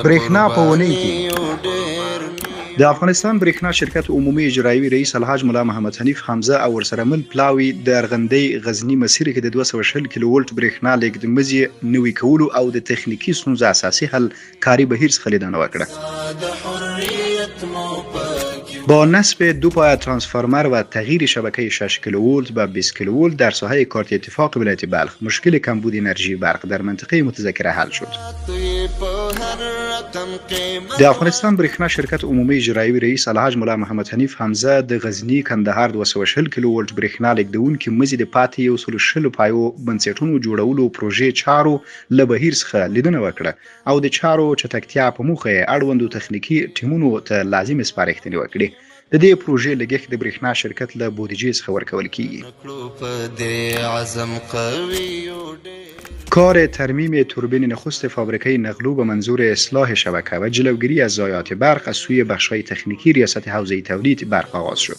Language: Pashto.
برېښنا په اونۍ کې د افغانستان برېښنا شرکت عمومي اجرایوي رئیس الحاج ملا محمد حنیف حمزه او ورسره مل پلاوي د ارغندۍ غزني مسیر کې د 220 کیلو ولټ برېښنا لېږد مزي نوي کولو او د تخنیکي ستونزو اساسي حل کاري بهیر څخه لیدنه وکړه. با نصب دو پایه ترانسفورمر و تغییر شبکه 6 کیلوولت به 20 کیلوولت در ساحه کارت اتفاق ولایت بلخ مشکل کمبود انرژی برق در منطقه متذکره حل شد. د افغانستان برېښنا شرکت عمومي اجرایوي رئیس الحاج ملا محمد حنیف حمزه د غزني کندهار 220 کیلو ولټ برېښنا لېږدونکي مزي د پاتې 120 پایو بنسټونو جوړولو پروژې چارو له بهیر څخه لیدنه وکړه او د چارو چټکتیا په موخه یې اړوندو تخنیکي ټیمونو ته لازمې سپارښتنې وکړې. د دې پروژې لګښت د برېښنا شرکت له بودیجې څخه ورکول کېږي. کار ترمیم توربین نخست فابریکه نغلو به منظور اصلاح شبکه و جلوگیری از ضایعات برق از سوی بخش‌های تخنیکی ریاست حوزه تولید برق آغاز شد.